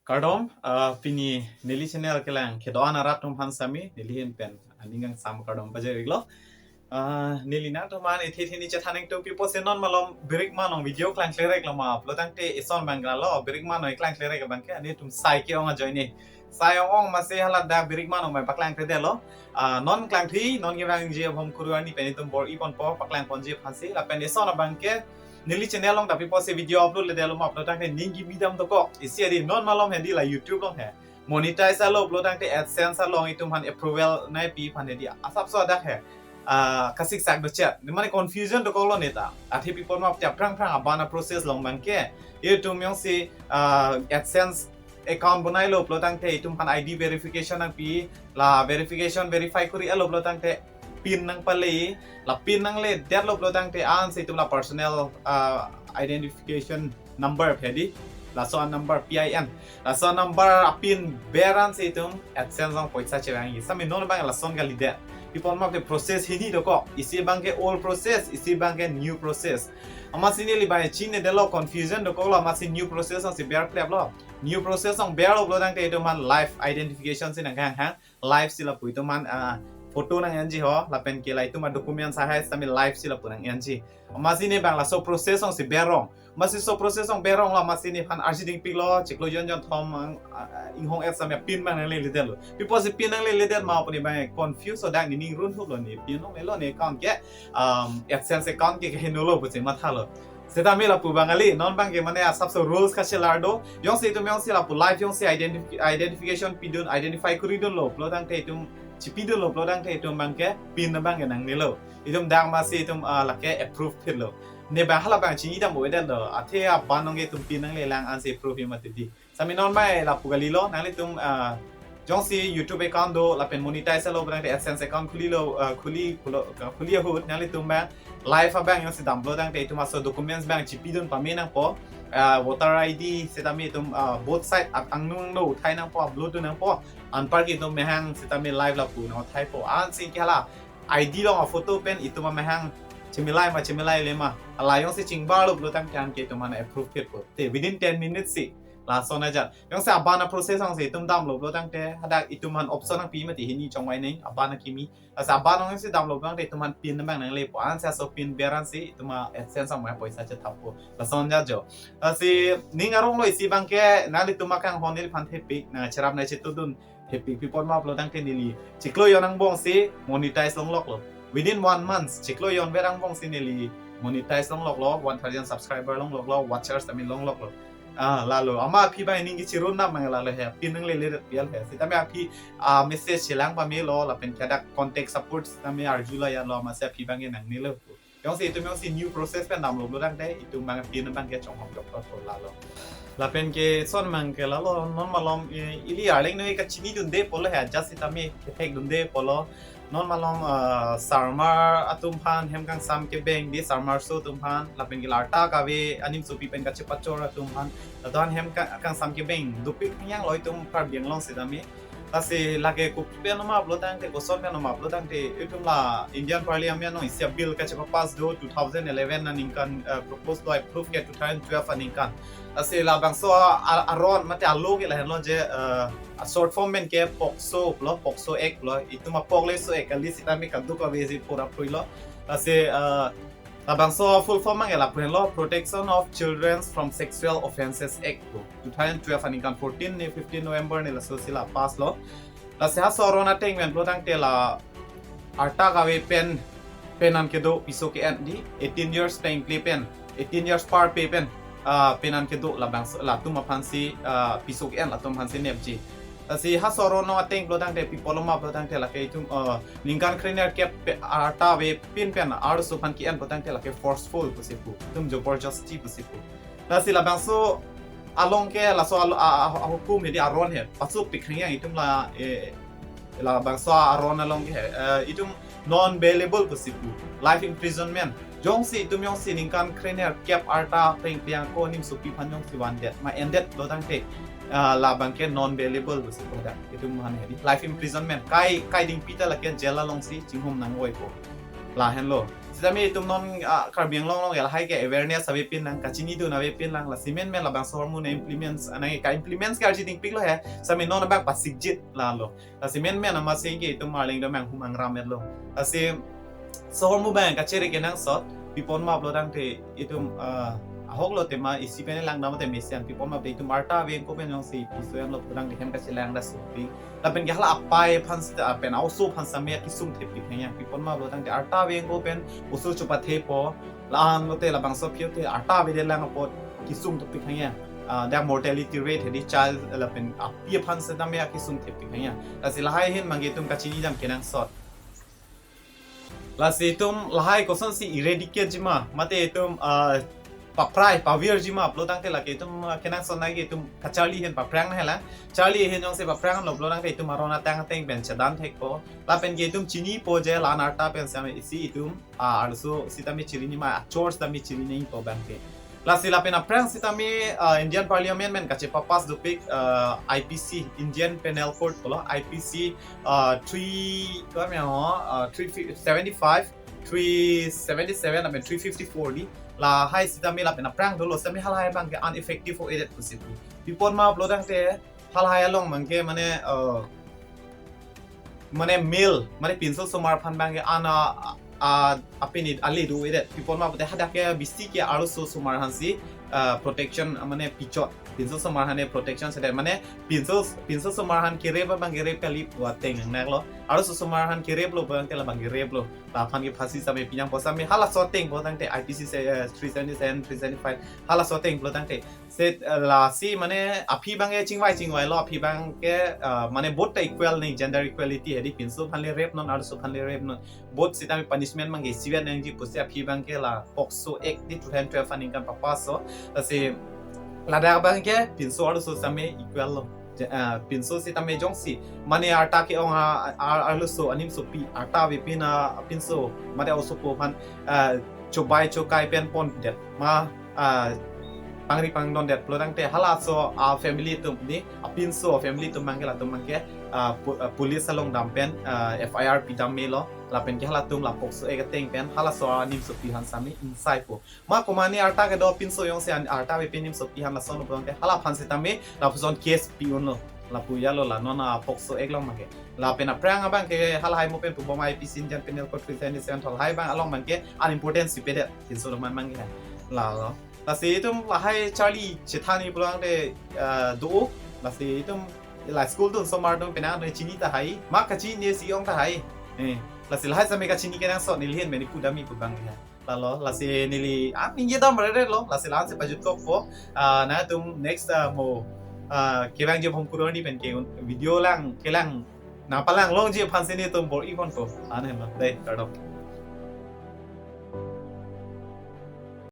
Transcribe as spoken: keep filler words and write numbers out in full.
Kardom, ah, pini neli channel kelang kedo-an arat atum aphan sitame neli ahin pen aning kangsam kardom pajir-iklo. Ah, neli nangtumphan ethe theni chethan nangtum pi apotsi non malom birikma along video klangklerek lo ma pulo tangte ison abang ke lalo, birikma along klangklerek abang ke netum sai ke-ong ajoine. Sai ong-ong amatsi hala dak birikma along abang paklangkledetlo. Ah, non klangthi, non kevangji abang kuru arni pen netum bor-i ponpo, paklangponji aphansi. Lapen ison abang ke neli channel along ta pi apotsi video upload-ledetlo ma pulo tangte ning kimi dam dokok. Isi adi non malom hedi la YouTube along he monetize alo pulo tangte AdSense along itum aphan approval nangpi aphan hedi asapso adak he, ah, kasiksak dochet. Mane confusion dokoklo neta. Athe pi apot ma aphrang aphrang abana process along abang ke itum jongsi, ah, AdSense account bonailo pulo tangte itum aphan I D verification nangpi, la verification verify kuri-etlo pulo tangte pin nangpale, la pin nangledetlo pulo tangte ansi itum la personal, ah, identification number hedi, laso a-number P I N, laso a-number a-pin ber ansi itum AdSense along poisa chevangji. Sitame non abang lason kalidet. Pi apot ma ke process hini dokok. Isi abang ke old process, isi abang ke new process. Amatsi neli abang chinidetlo, confusion dokoklo, amatsi new process alongsi berkleplo. New process along berlo pulo tangte itum aphan live identification si nangkehang, live si lapu itum aphan, ah, photo nang-enji ho, lapen ke la itum a-document sahai sitame live si lapu nang-enji. Amatsi ne abang laso process alongsi berong. Amatsi laso process along beronglo amatsi nephan arsi dingpiklo, chiklo jon jon thom ang, ah, inghong-et sitame pin abang nangleledetlo. Pi apotsi pin nangleledet ma pu ne abang confuse, so dak ne ning run thuplo, ne pin nanglelo, ne account ke, um, AdSense account ke kehenolo pusi mathalo. Sitame lapu abang kali, non abang ke mane asapso rules kachelar do. Jongsi itum jongsi lapu live jongsi identifi-, identification pidun, identify kuridunlo pulo tangte itum chipidunlo pulo tangte itum abang ke pin abang ke nangnelo. Itum dak amatsi itum, ah, lake approve phitlo. Ne abang hala abang chinidam-edetlo. Athe abang along ke itum pin nanglelang ansi approve mati di. Sitame non abang lapu kalilo, nanglitum, ah, jongsi YouTube account do lapen monetize alo pulo tangte AdSense account khulilo, ah, khuli, khulo, ah, khuli ahut nanglitum abang live abang jongsi damlo tangte itum laso documents abang chipidun pame nangpo, ah, voter I D sitame itum, ah, both side a-, angno angno uthai nangpo, upload dun nangpo, anparke itum mehang sitame live lapu nangthaipo. Ansi ke hala I D along a-photo pen itum amehang chimilai ma chimilaile ma, hala jongsi chingbarlo pulo tangte anke itum aphan approve phitpo. Te within ten minutes si lason ajat. Jongsi abana process alongsi itum damlo pulo tangte hadak itum aphan option nangpi mati hini chongvai neng, abana kimi. Lasi abana jongsi damlo pulo tangte itum aphan pin abang nanglepo, ansi laso pin ber ansi itum a-AdSense along poisa chethappo. Lason ajat jo. Lasi ning aronglo, isi abang ke nanglitum akanghon neliphan thepik, nangcherap nangchetudun thepik, pi apot ma pulo tangte neli chiklo jon angbongsi monetize longloklo. Within one month, chiklo jon ver angbongsi neli monetize longloklo, one thousand subscriber longloklo, watchers tame longloklo. Ah, lalo, amat aphi abang ning kechirun nam mang lalo he, pin nangleledet pial he. Sitame aphi, ah, message chelang pamelo, lapen ke hadak contact support sitame arjula ya lo, amatsi aphi abang nangnelo. Jongsi itum jongsi new process pen damlo pulo tangte itum abang pin abang ke chonghong doktor po lalo. Lapen ke ison abang ke lalo, non malom, eh, ili arleng noi kachinidunde pulo he, just sitame kethekdunde pulo. Non malom, ah, sarmar atum aphan hem kangsam kebeng di, sarmarso atum aphan, lapen ke la arta kave animsopi pen kachepachor atum aphan, latum aphan hem ka-, kangsam kebeng dopik hangyang lo itum Karbi Anglong sitame. Lasi lake kopi pen ma pulo tangte, koson pen ma pulo tangte, itum la Indian Parliament along isi a-bill kachepapass do two thousand eleven aningkan, eh, propose lo, approve ke two thousand twelve aningkan. Lasi labangso a, a, aron mate alo ke lahenlo je, eh, a-short form pen ke POCSO pulo, POCSO Act pulo, itum a-POCLSO Act kali sitame kadokave si pura pruilo. Lasi, eh, labangso full form abang ke lapu henlo, Protection of Children from Sexual Offences Act pu. Two thousand twelve aningkan fourteen ne fifteen November ne laso si la pass lo. Lasi halaso aron ateng pen pulo tangte la arta kave pen penan kedo piso ke-en di, eighteen years pengple pen, eighteen years parpe pen, ah, penan kedo labangso, latum aphansi, ah, piso ke-en, latum aphansi nepji. Lasi halaso aron along ateng pulo tangte pi pulo ma pulo tangte lake itum, ah, ningkan krenerkep pe-, arta avepin pen arloso aphan ke-en pulo tangte lake forceful pusi pu, itum joborjosti pusi pu. Lasi labangso along ke laso alo-, a, a, ahukum hedi aron he, pasupik hangyang itum la, eh, labangso aron along ke he, eh, itum non bailable pusi pu, life imprisonment. Jongsi itum jongsi ningkan krenerkep arta pengple ako animsopi aphan jongsi vandet ma endet lo tangte, ah, labang ke non bailable pusi pu dak. Itum aphan hedi life imprisonment. Kai, kai dingpi ta lake jail alongsi chinghum nangvoipo. Lahenlo. Sitame itum non, ah, Karbi Anglong along lahai ke awareness avepin lang, kachinidun avepin lang, lasi menmen labangso ahormu nang implements, ah, nang ka implements ke arji dingpiklo he, sitame non abang pasikjit lalo. Lasi menmen amatsi ke itum Arleng do manghumang ram etlo. Lasi so ahormu abang kachere kenangsot, pi apot ma pulotangte itum, ah, ahok lo tema isi pen langdam te mesen, pi apot ma pute itum arta ave ingko pen jongsi piso yang lo pulotangte hem kachelang da supi. Lapen ke hala apai aphan sita, ah, pen a-oso aphan sitame akesung thepik hangyang. Pi apot ma pulotangte arta ave ingko pen oso chopathepo, la-an lote labangso aphi te arta avedet lang apot kesung thepik hangyang. Ah, the mortality rate hedi child lapen api aphan sitame akesung thepik hangyang. Lasi lahai ahin abang ke itum kachinidam kenangsot. Lasi itum lahai kosonsi eradicate jima, mate itum, ah, paprai, pavirji ma pulotangte lake itum, ah, kenangsot nangji itum kacharli ahin paphrang nanglang. Charli ahin jongsi paphranglo pulotangte itum aron atang ateng pen chedan thekpo. Lapen ke itum chinipo je la-an arta pen sitame isi itum, ah, arloso sitame chiri nangji ma, achor sitame chiri nangpo abang ke. Lasi lapen aphrang sitame, ah, Indian Parliament pen kachepapass dopik, ah, I P C, Indian Penal Code pulo, I P C, ah, three, ko-an ho, ah, three seventy-five, three seventy-seven, lapen three fifty-four di. Lahai sitame lapen aphrang dolo sitame halahai abang ke ineffective avedet pusi pu. Pi apot ma pulotangte halahai along abang ke mane, ah, mane male, mane pinso osomar aphan abang ke an a, a, apini ale do-edet. Pi apot ma pute hadak ke bisi ke arloso osomar aphansi, ah, protection, ah, mane pichot. Pinso osomar aphan ke protection sedet. Mane pinso, pinso osomar aphan ke rape abang ke rape kali pu ateng nanglo. Arloso osomar aphan ke rape lo pulotangte labang ke rape lo. Laphan ke phasi sitame pinangpo sitame halaso ateng pulotangte I P C se, eh, three seventy-seven, three seventy-five, halaso ateng pulotangte. Se, eh, lasi mane aphi abang ke chingvai chingvailo, aphi abang ke, eh, mane both ta equal nangji, gender equality hedi pinso aphan le rape non, arloso aphan le rape non. Both sitame punishment abang ke isivet nangji pusi aphi abang ke la POCSO Act di two thousand twelve aningkan papass-lo. Lasi ladak abang ke pinso arloso sitame equal lo. Je-, eh, pinso sitame jongsi mane arta ke-ong a, a, arloso animsopi arta avepin apinso mate osopo aphan, eh, chobai chokai pen pondet ma, ah, pangri pangdondet pulotangte halaso a-family atum ni, apinso family atum abang ke latum abang ke, ah, pu-, ah, police along dam pen, ah, F I R pidam melo, lapen ke halatum la POCSO Act ateng pen halaso animsopi aphan sitame ingsaipo. Ma komatne arta kedo pinso jongsi an-, arta avepin animsopi aphan lason lo pulotangte halaphan sitame lapuson case pi-unlo. Lapu ya lo la non a-POCSO Act along abang ke. Lapen aphrang abang ke halahai mo pen pubom I P C Indian Penal Code three seventy-seven thol hai abang along abang ke unimportant si pedet pinso atum abang ke. Lalo. Lasi itum lahai charli chethan nangji pulotangte, eh, do. Lasi itum la school atum osomar atum penang atum chini tahai. Ma kachinine si ong tahai. Eh, lasi lahai sitame kachini kenangsot neli ahin mane pudam nangji pu abang ke. Lalo, lasi neli, ah, ningje dam rere lo, lasi la-ansi pajutkokpo. Ah, nangtum next, ah, mo, ah, kevangji Bhomkur arni pen ke un-, video lang, kelang, nangpalang longji aphansi nelitum bor-iponpo. Anhe ma, dei, kardom.